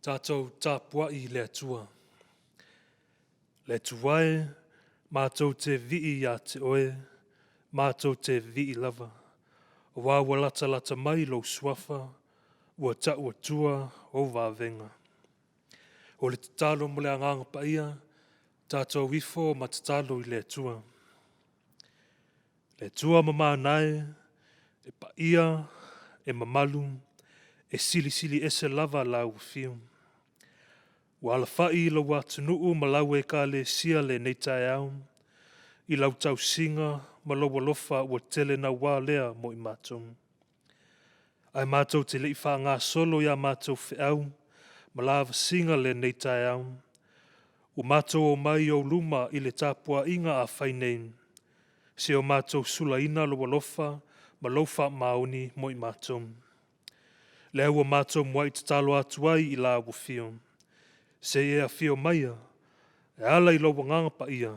Tatou tapuai i le Atua. Le Atua e, matou te vii ia te oe, matou te vii lava, auā ua latalata mai lou Suafa, ua tau atua ou vavega. O le tatalo mo le Agaga Paia, tatou ifo ma tatalo i le Atua. Le Atua mamana e, e paia, e mamalu, e silisili ese lava lau afio. Ua alafai i lou atunuu ma lau Ekalesia lenei taeao, i lau tausiga ma lou alofa ua tele naua lea mo i matou. Ae matou te le i faagasolo i a matou feau ma lavasiga lenei taeao, ua matou omai i ou luma i le tapuaiga a fai nei, seia o matou sulaina lou alofa ma lou faamaoni mo i matou. Lea ua matou muai tatalo atu ai i lau afio, se i e afio maia e ala i lou Agaga Paia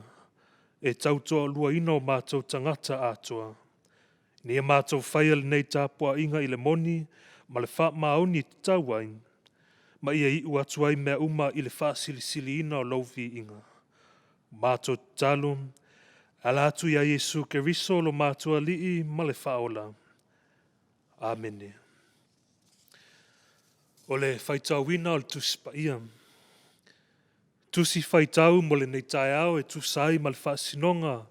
e tautoaluaina o matou tagata atoa, ina ia matou faia lenei tapuaiga i le moni ma le faamaoni e tatau ai, ma ia iu atu ai mea uma i le faasilisiliina o lou viiga. Matou tatalo, e ala atu ia Iesu Keriso lo matou Alii ma le Faaola. Amene. O le faitauina o le Tusi Paia. Tusi Faitau mo lenei taeao e tusa ai ma le faasinoga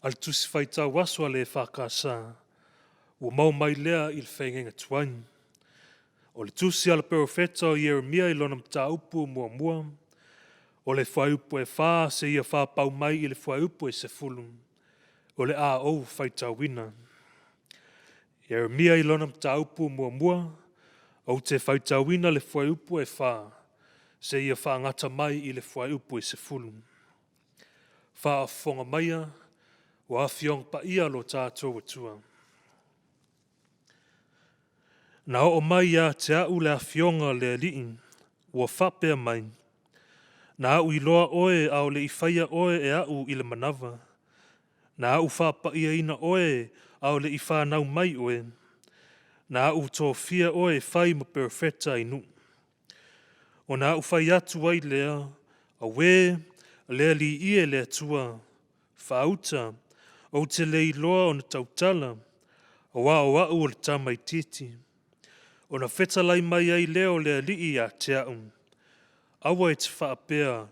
a le Tusi Faitau Aso a le EFKS, ua maua mai lea i le faigaiga tuai. O le tusi a le Perofeta o Ieremia i lona mataupu muamua, o le fuaiupu e 4 seia faapau mai i le fuaiupu e 10, o le a ou faitauina. Ieremia i lona mataupu muamua, ou te faitauina le fuaiupu e 4 seia faagata mai i le fuaiupu e 10. Faafofoga maia, o Afioga Paia a lo tatou Atua. Na oo mai ia te au le afioga a le Alii, ua faapea mai, Na au iloa oe a o le i faia oe e au i le manava. Na au faapaiaina oe a o le i fanau mai oe. Na au tofia oe e fai ma perofeta i nuu. Ona au fai atu ai lea, Auē, le Alii e le Atua, faauta, ou te le iloa ona tautala, auā o au o le tamaitiiti. Ona fetalai mai ai lea o le Alii ia te au, Aua e te faapea,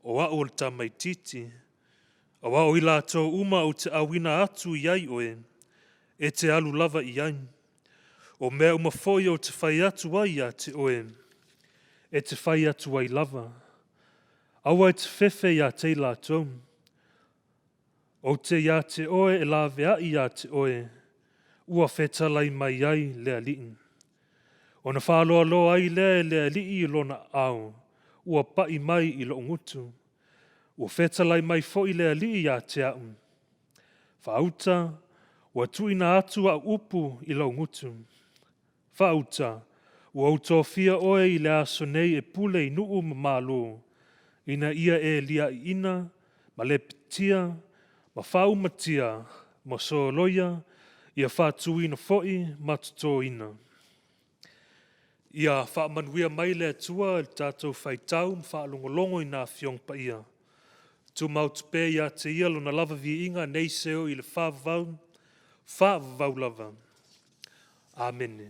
o au o le tamaitiiti, auā o i latou uma ou te auina atu i ai oe, e te alu lava i ai. O mea uma foi ou te fai atu ai ia te oe, e te fai atu ai lava. Aua e te fefe ia te i latou. Ou te ia te oe e laveai ia te oe, ua fetalai mai ai le Alii. Ona faaloaloa ai lea e le Alii i lona aao, ua pai mai i lou gutu. Ua fetalai mai foi le Alii ia te au, Faauta, ua tuuina atu au upu i lou gutu. Faauta, ua ou tofia oe i le aso nei e pule i nuu ma malo, ina ia e liaʻiina, ma lepetia, ma faaumatia, ma soloia, ia faatuina foi ma totoina. Ia faamanuia mai le Atua i le tatou faitau ma faalogologo i na Afioga Paia. Tumau pea ia te ia lona lava viiga nei seia oo i le faavavau, faavavau lava. Amene.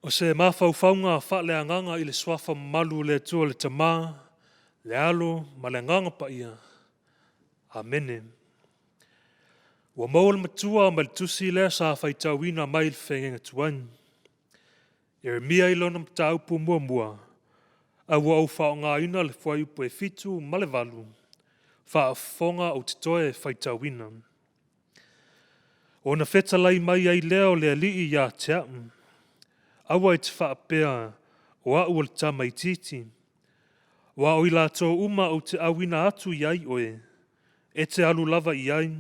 O se mafaufauga faaleagaga i le suafa mamalu o le Atua le Tama, le Alo ma le Agaga Paia. Amene. Ua maua le matua mai le tusi lea sa faitauina mai le feagaiga tuai. Ieremia i lona mataupu muamua, a ua ou faaaogaina le fuaiupu e 7 ma le 8, faafofoga ou te toe faitauina. Ona fetalai mai ai lea o le Alii ia te a'u, Aua e te faapea, O a'u o le tamaitiiti, aua o i latou uma ou te auina atu i ai oe, e te alu lava i ai,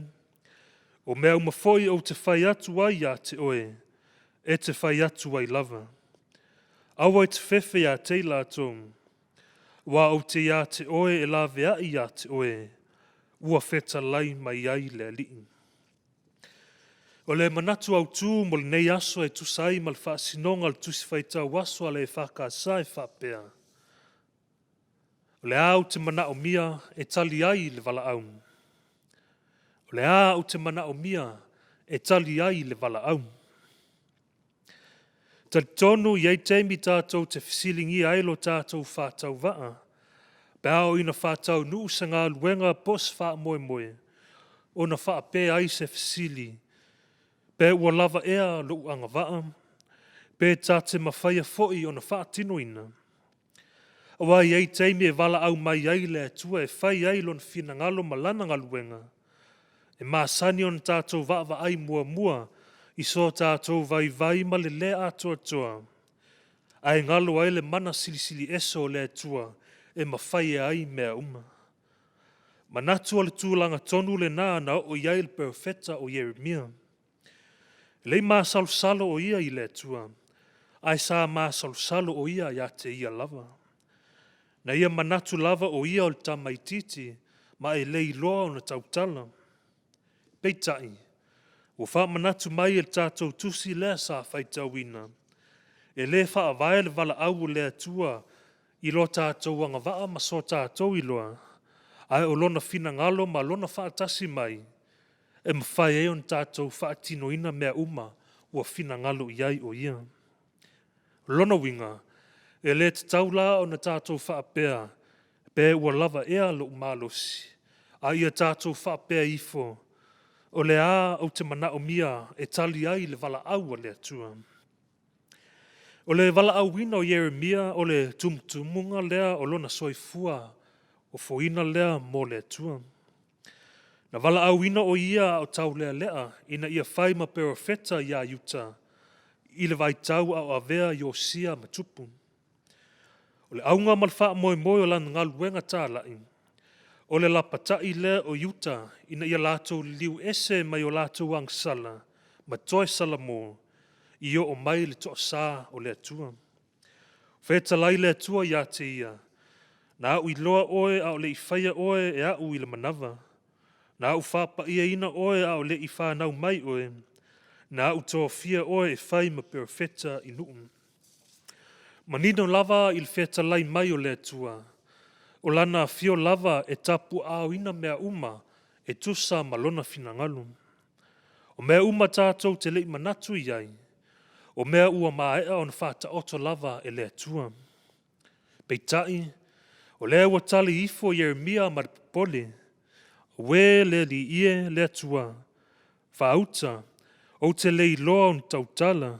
o mea uma foi ou te fai atu ai ia te oe, e te fai atu ai lava. Aua e te fefe ia te i latou, aua ou te iā te oe e laveai ia te oe, ua fetalai mai ai le Alii. O le manatu autū mo lenei aso e tusa ai ma le faasinoga o le Tusi Faitau Aso a le EFKS e faapea, O le a ou te manaomia e tali ai le valaau? O le a ou te manaomia e tali ai le valaau? Talitonu i ai taimi tatou te fesiligia ai lo tatou faatauvaa, pe a oo ina faataunuu se galuega po o se faamoemoe, ona faapea ai se fesili, pe ua lava ea lou agavaa, pe ta te mafaia foi ona faatinoina? Aua e i ai taimi e valaau mai ai le Atua e fai ai Lona finagalo ma Lana galuega, e masani ona tatou vaavaai muamua i so tatou vaivai ma le le atoatoa, ae galo ai le mana silisili ese o le Atua e mafaia ai mea uma. Manatu o le tulaga tonu lena na oo i ai le perofeta o Ieremia. E le i masalosalo o ia i le Atua, ae sa masalosalo o ia ia te ia lava. Na ia manatu lava o ia o le tamaitiiti ma e le iloa ona tautala. Peitai, ua faamanatu mai e le tatou tusi lea sa faitauina, e le faavae le valaau a le Atua i lo tatou agavaa ma so tatou iloa, ae o Lona finagalo ma Lona faatasi mai e mafai ai ona tatou faatinoina mea uma ua finagalo i ai o Ia. O lona uiga, e le tatau la ona tatou faapea, pe ua lava ea lou malosi, a ia tatou faapea ifo, o le a ou te manaomia e tali ai le valaau a le Atua? O le valaauina o Ieremia o le tumutumuga lea o lona soifua ofoina lea mo le Atua. Na valaauina o ia a o taulealea ina ia fai ma perofeta ia Iuta i le vaitau a o avea Iosia ma tupu. O le auga ma le faamoemoe o lana galuega talai, o le lapatai lea o Iuta ina ia latou liliu ese mai o latou agasala ma toe salamo i oo mai le toasa o le Atua. Fetalai le Atua ia te ia, na au iloa oe a o le i faia oe e au i le manava. Na au faapaiaina oe a o le i fanau mai oe. Na au tofia oe e fai ma perofeta i nuu. Manino lava i le fetalai mai o le Atua, o Lana afio lava e tapuaaoina mea uma e tusa ma Lona finagalo. O mea uma tatou te le i manatu i ai, o mea ua maea ona faataoto lava e le Atua. Peitai, o lea ua tali ifo Ieremia ma le popole, Auē le Alii e, le Atua, faauta, ou te le iloa ona tautala,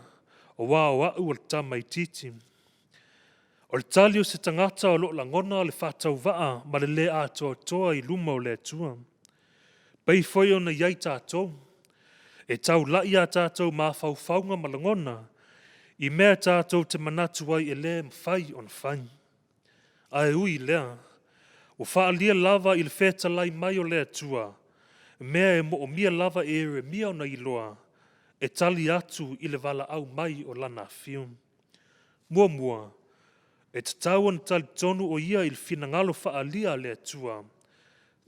aua o au o le tamaitiiti. O le tali o se tagata o lo o lagona le faatauvaa ma le le atoatoa i luma o le Atua. Pei foi ona i ai tatou, e taulai a tatou mafaufauga ma lagona i mea tatou te manatu ai e le mafai ona fai. Ae ui i lea, ua faaalia lava i le fetalai mai o le Atua, mea e moomia lava e Ieremia ona iloa e tali atu i le valaau mai o lana afio. Muamua, e tatau ona talitonu o ia i le finagalo faaalia a le Atua,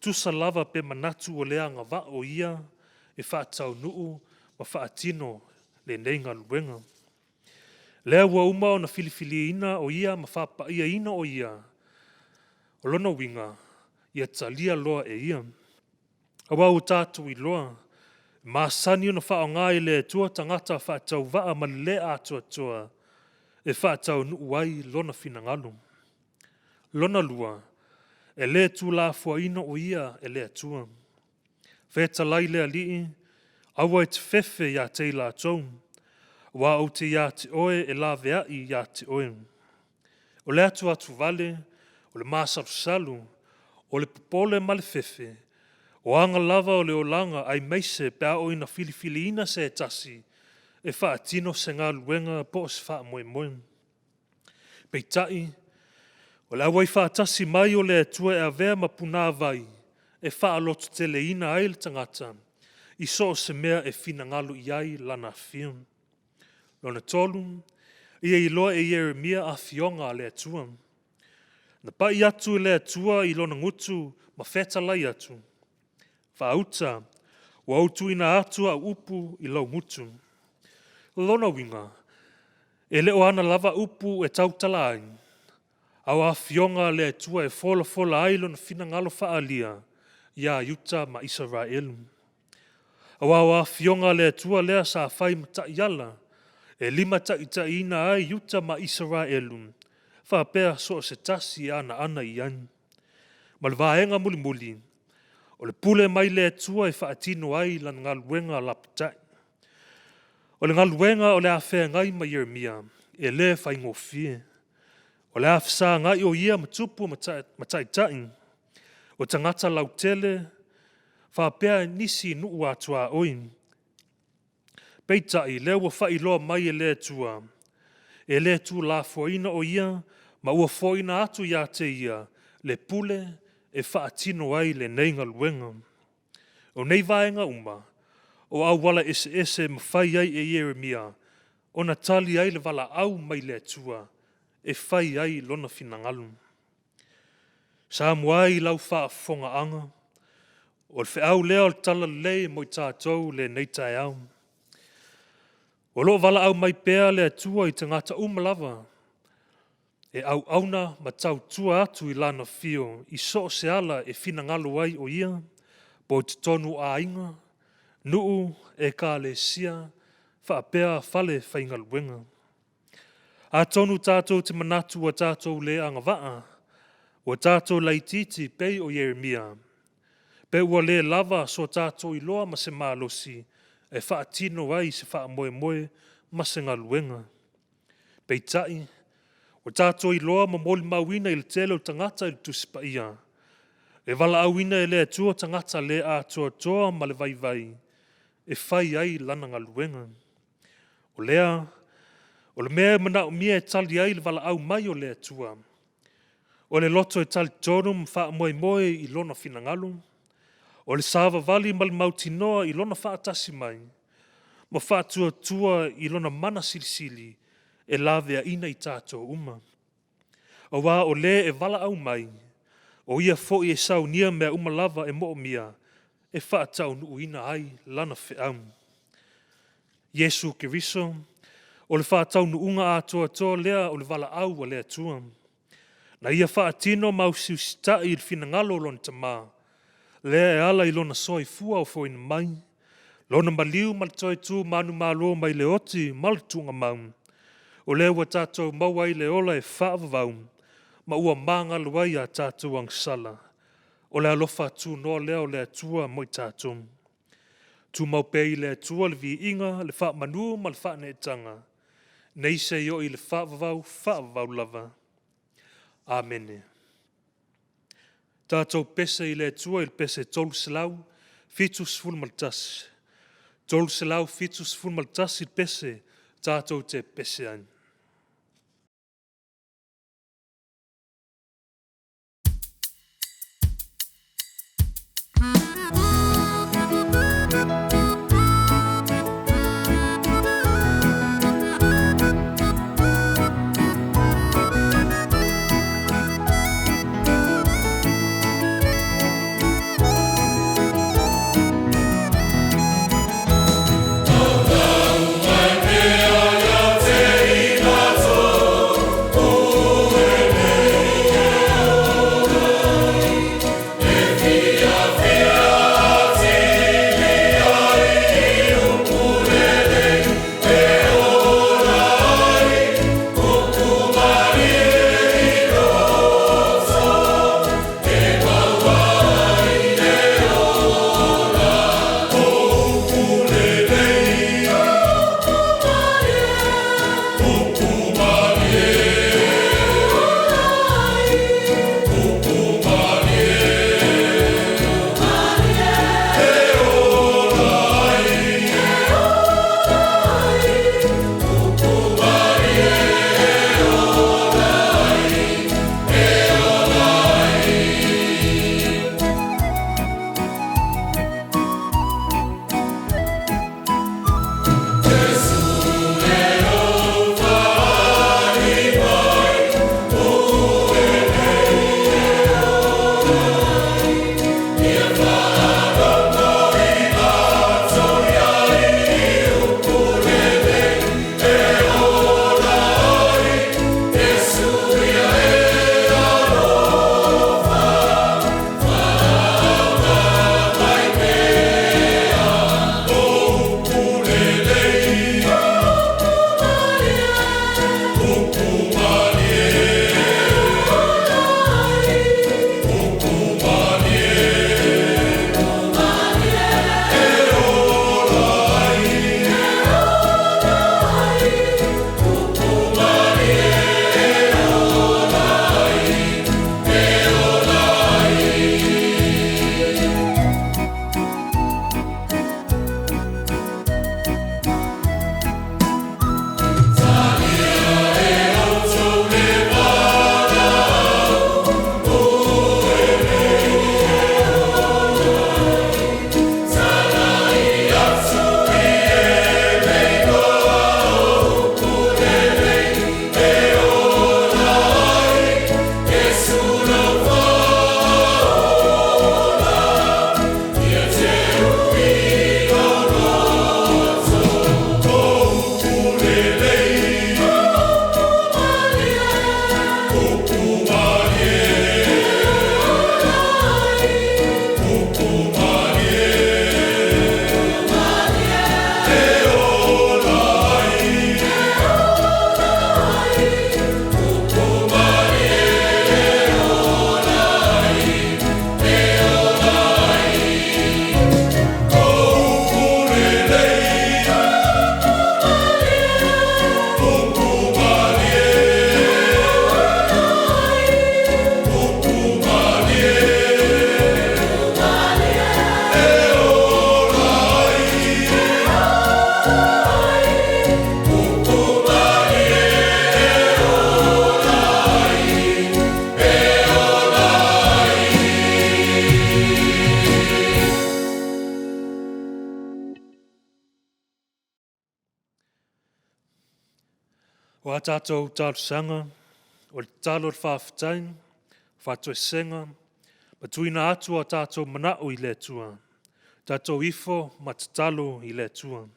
tusa lava pe manatu ua le agavaa o ia e faataunuu ma faatino lenei galuega. Lea ua uma ona filifiliina o ia ma faapaiaina o ia, o lona uiga, ia talia loa e ia. Aua ua tatou iloa, e masani ona faaaoga e le Atua tagata faatauvaa ma le le atoatoa e faataunuu ai Lona finagalo. Lona lua, e le tuulafoaina o ia e le Atua. Fetalai le Alii, aua e te fefe ia te i latou, aua ou te ia te oe e laveai ia te oe. O le atuatuvale, o le masalosalo, o le popole ma le fefe, O aga lava o le olaga aemaise pe a oo ina filifiliina se tasi e faatino se galuega po o se faamoemoe. Peitai, o le auai faatasi mai o le Atua e avea ma punāvai e faalototeleina ai le tagata i so o se mea e finagalo i ai lana afio. Lona tolu, ia iloa e Ieremia afioga a le Atua. Na pai atu le Atua i lona gutu ma fetalai atu, “Faauta, ua ou tuuina atu au upu i lou gutu.” O lona uiga, e le o ana lava upu e tautala ai, a o afioga a le Atua e folafola ai lona finagalo faaalia ia Iuta ma Isaraelu. Aua o afioga a le Atua lea sa fai ma taiala e limataitaiina ai Iuta ma Isaraelu, faapea so o se tasi e anaana i ai. Ma le vaega mulimuli, o le pule mai le Atua e faatino ai lana galuega lapatai. O le galuega o le a feagai ma Ieremia, e le faigofie. O le a fesagai o ia ma tupu ma taitai, o tagata lautele, faapea nisi nuu atuaoi. Peitai, lea ua faailoa mai e le Atua, e le tuulafoaina o ia, ma ua foaiina atu ia te ia le pule e faatino ai lenei galuega. O nei vaega uma, o auala eseese e mafai ai e Ieremia ona tali ai le valaau mai le Atua e fai ai lona finagalo. Samoa e i lau faafofogaaga, o le feau lea o le Talalelei mo i tatou i lenei taeao. O lo o valaau mai pea le Atua i tagata uma lava e auauna ma tautua atu i Lana afio i so o se ala e finagalo ai o Ia, po o totonu o aiga, nuu, ekalesia, faapea falefaigaluega. Atonu tatou te manatu ua tatou le agavaa, ua tatou laitiiti pei o Ieremia, pe ua le lava so tatou iloa ma se malosi e faatino ai se faamoemoe ma se galuega. Peitai, ua tatou iloa ma molimauina i le tele o tagata i le Tusi Paia, e valaauina e le Atua tagata le atoatoa ma le vaivai e fai ai Lana galuega. O lea, o le mea e manaomia e tali ai le valaau mai o le Atua, o le loto e talitonu ma faamoemoe i Lona finagalo, o le savavali ma le mautinoa i Lona faatasi mai, ma faatuatua i Lona mana silisili e laveaiina i tatou uma. Aua o le e valaau mai, o Ia foi e saunia mea uma lava e moomia e faataunuuina ai Lana feau. Iesu Keriso, o le faataunuuga atoatoa lea o le valaau a le Atua. Na ia faatino ma usiusitai i le finagalo o Lona Tama, lea e ala i Lona soifua ofoina mai, Lona maliu ma le toe tu manumalo mai le oti ma le tuugamau, o lea ua tatou maua ai le ola e faavavau, ma ua magalo ai a tatou agasala. O le alofa tunoa lea o le Atua mo i tatou. Tumau pea i le Atua le viiga, le faamanu ma le faaneetaga, nei seia oo i le faavavau, faavavau lava. Amene. Tatou pese i le Atua i le pese 371, 371 le pese tatou te pese ai. O a tatou talosaga, o le tatalo o le faafetai, faatoesega, ma tuuina atu o tatou manao i le Atua. Tatou ifo ma tatalo i le Atua.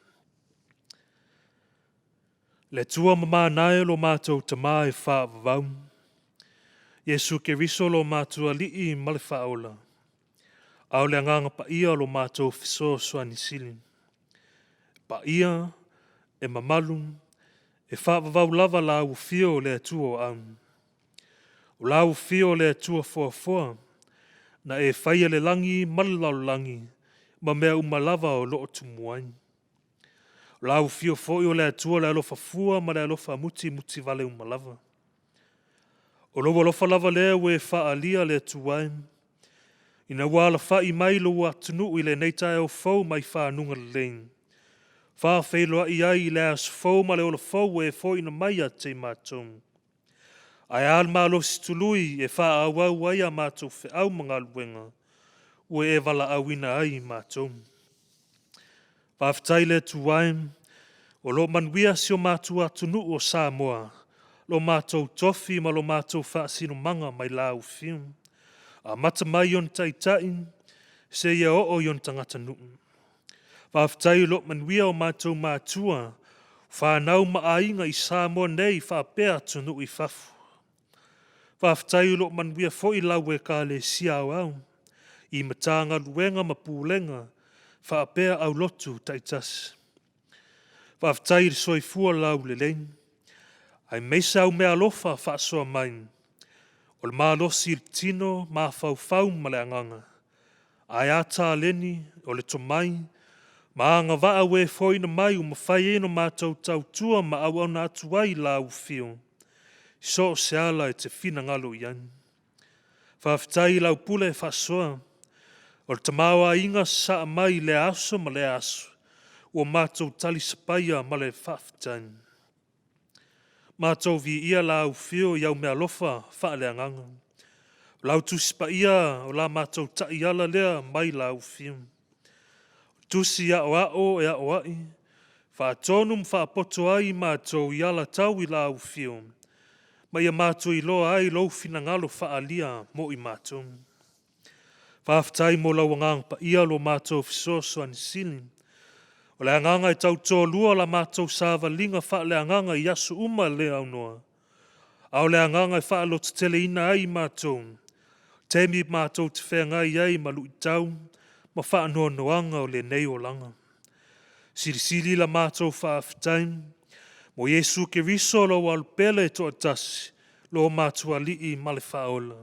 Le Atua mamana e lo matou Tama e faavavau, Iesu Keriso lo matou Alii ma le Faaola, a o le Agaga Paia lo matou Fesoasoani Sili. Paia, e mamalu, e faavavau lava lau Afio o le Atua o au. O lau Afio o le Atua foafoa, na e faia le lagi ma le lalolagi, ma mea uma lava o lo o tumu ai. O lau Afio foi o le Atua le alofa fua ma le alofa mutimuti vale uma lava. O lou alofa lava lea ua e faaalia le Atua e, ina ua alafai mai lou atunuu i lenei taeao fou mai fanuga lelei, faafeiloai ai i le aso fou ma le ola fou ua e foaiina mai ia te i matou. Ae a le malosi tului e faaauau ai a matou feau ma galuega ua e valaauina ai i matou. Faafetai le Atua e, o lo o manuia si o matou atunuu o Samoa, lo matou tofi ma lo matou faasinomaga mai lau Afio, amata mai i ona taitai seia oo i ona tagatanuu. Faafetai o lo o manuia o matou matua, fanau ma aiga i Samoa nei faapea atunuu i fafo. Faafetai o lo o manuia foi lau Ekalesia Aoao i Matagaluega ma Pulega faapea aulotu taitasi. Faafetai i le soifua laulelei, aemaise au meaalofa faasoa mai, o le malosi i le tino, mafaufau ma le agaga, ae a taleni, o le tomai, ma agavaa ua e foaiina mai ua mafai ai ona matou tautua ma auauna atu ai i lau Afio, i so o se ala e te finagalo i ai. Faafetai i lau pule faasoa, o le tamaoaiga sasaa mai i lea aso ma lea aso, ua matou talisapaia ma le faafetai. Matou viia lau Afio i au meaalofa faaleagaga. O lau Tusi Paia o la matou taiala lea mai lau Afio. O tusi aoao e aoai, faatonu ma faapoto ai i matou i alatau i lau Afio, ma ia matou iloa ai lou finagalo faaalia mo i matou. Faafetai mo lau Agaga Paia lo matou Fesoasoani Sili. O le agaga e tautoalua la matou savaliga faaleagaga i aso uma le aunoa, a o le agaga e faalototeleina ai i matou, taimi matou te feagai ai ma luitau ma faanoanoaga o lenei olaga. Silisili la matou faafetai mo Iesu Keriso lou Alo pele e toatasi, lo matou Alii ma le Faaola.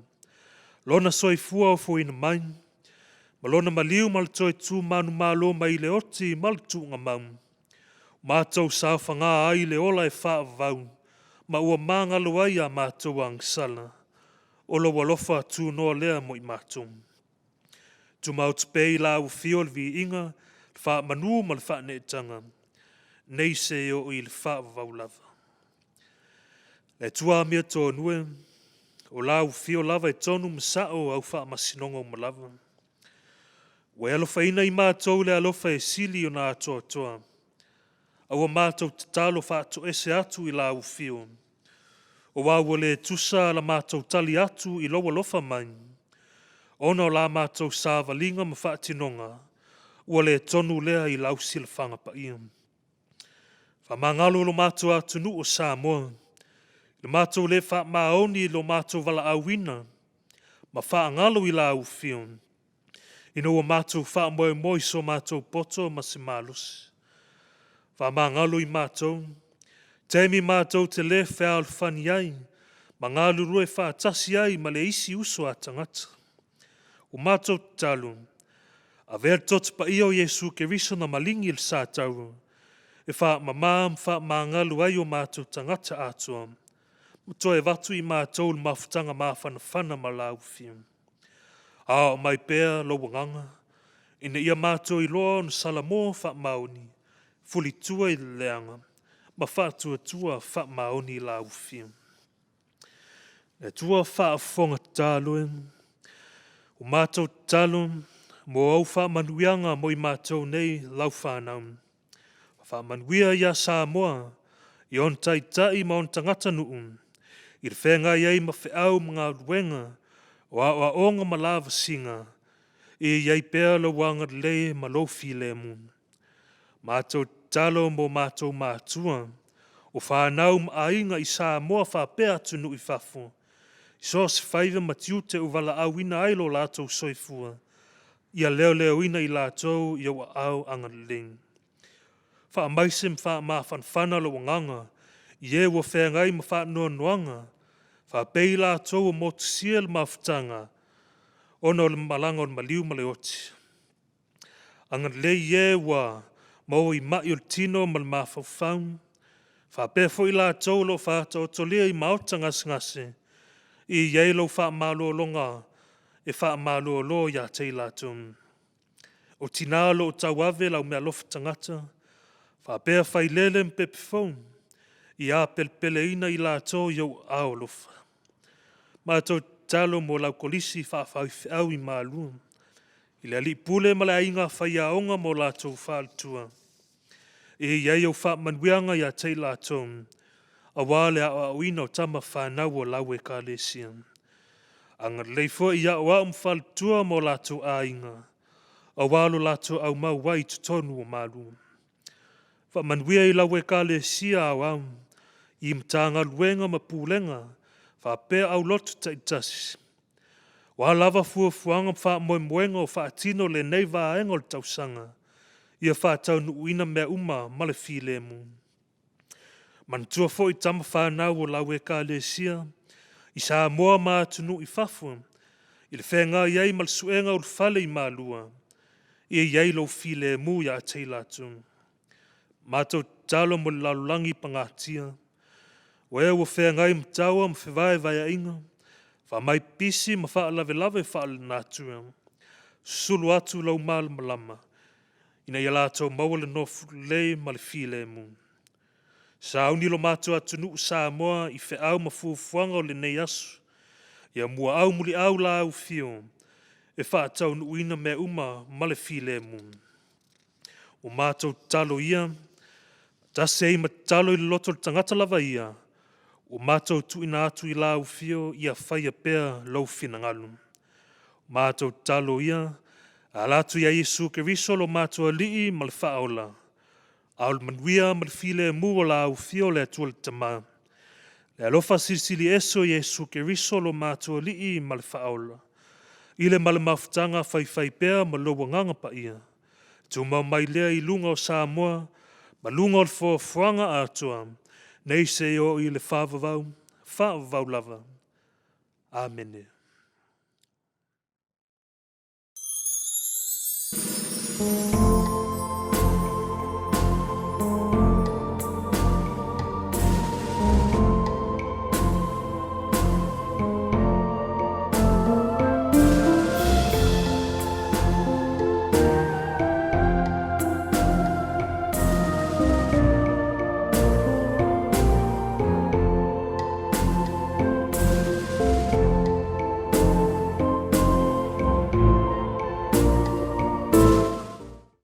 Lona soifua ofoina mai, ma lona maliu ma le toe tu manumalo mai le oti ma le tuugamau, matou saofaga ai le ola e faavavau, ma ua magalo ai a matou agasala, o lou alofa tunoa lea mo i matou. Tumaoti pea i lau Afio le viiga, le faamanu ma le faaneetaga, nei seia oo i le faavavau lava. Le Atua amiotonu e, o lau Afio lava e tonu ma sao au faamasinoga uma lava. Ua e alofaina i matou i le alofa e sili ona atoatoa, a ua matou tatalo faatoese atu i lau Afio, aua ua le tusa la matou tali atu i lou alofa mai, ona o la matou savaliga ma faatinoga, ua le tonu lea i lau silafaga paia. Faamagalo lo matou atunuu o Samoa, i le matou le faamaoni i lo matou valaauina, ma faagalo i lau Afio, ina ua matou faamoemoe i so matou poto ma se malosi. Faamagalo i matou, taimi matou te le fealofani ai, ma galulue faatasi ai ma le isi uso a tagata. Ua matou tatalo, avea le toto paia o Iesu Keriso na maligi i le satauro, e faamama ma faamagalo ai o matou tagata atoa, ma toe avatu i matou le mafutaga mafanafana ma lau Afio. Aoao mai pea lou Agaga, ina ia matou iloa ona salamo faamaoni, fulitua i le leaga, ma faatuatua faamaoni i lau Afio. Le Atua faafofoga tatalo e, ua matou tatalo mo au faamanuiaga mo i matou nei lau fanau. Faamanuia ia Samoa i ona taitai ma ona tagatanuu, i le feagai ai ma feau ma galuega, o aoaoga ma lavasiga, ia i ai pea lou agalelei ma lou filemu. Matou tatalo mo matou matua, o fanau ma aiga i Samoa faapea atunuu i fafo, i so o se faiva ma tiute ua valaauina ai lo latou soifua, ia leoleoina i latou i ou aao agalelei. Faamaise ma faamafanafana lou agaga i e ua feagai ma faanoanoaga, faapea i latou ua motusia le mafutaga ona o le malaga o le maliu ma le oti. Agalelei i e ua maua i mai o le tino ma le mafaufau, faapea foi i latou o lo o faataotolia i maota gasegase, ia i ai lau faamalologa e faamalolo ia te i latou. O tina o lo o tauave lau meaalofa tagata, faapea failele ma pepe fou, ia apelepeleina i latou i ou aao alofa. Matou te tatalo mo lau Kolisi Faafaifeau i Malua, i le alii pule ma le aiga faiaoga ma o latou faletua. Ia i ai au faamanuiaga ia te i latou, aua le aoaoina o tama fanau a lau ekalesia. Agalelei foi ia aoao ma faletua ma o latou aiga, aua lo latou aumau ai i totonu o Malua. Faamanuia i lau ekalesia aoao, i Matagaluega ma Pulega, faapea aulotu taitasi. O a lava fuafuaga ma faamoemoega o faatino i lenei vaega o le tausaga, ia faataunuuina mea uma ma le filemu. Manatua foi tama fanau a lau ekalesia i Samoa ma atunuu i fafo, i le feagai ai ma le suega ulufale i Malua, ia i ai lou filemu ia te i latou. Matou te tatalo mo le lalolagi pagatia, o e ua feagai ma taua ma fevaevaeaiga, faamai pipisi ma faalavelave faale-natura, susulu atu lou malamalama, ina ia latou maua le nofo lelei ma le filemu. Sauni lo matou atunuu Samoa i feau ma fuafuaga o lenei aso, ia muaau muliau laau fio e faataunuuina mea uma ma le filemu. Ua matou tatalo ia, faatasi ai ma tatalo i le loto o le tagata lava ia, ua matou tuuina atu i lau afio ia faia pea lou finagalo. Matou tatalo ia, e ala atu ia Iesu Keriso lo matou Alii ma le Faaola, a o le manuia ma le filemu o la Afio o le Atua le Tama, le alofa Silisili Ese o Iesu Keriso lo matou Alii ma le Faaola, i le ma le mafutaga faifaipea ma lou Agaga Paia, tumau mai lea i luga o Samoa, ma luga o le foafoaga atoa, nei seia oo i le faavavau, faavavau lava. Amene.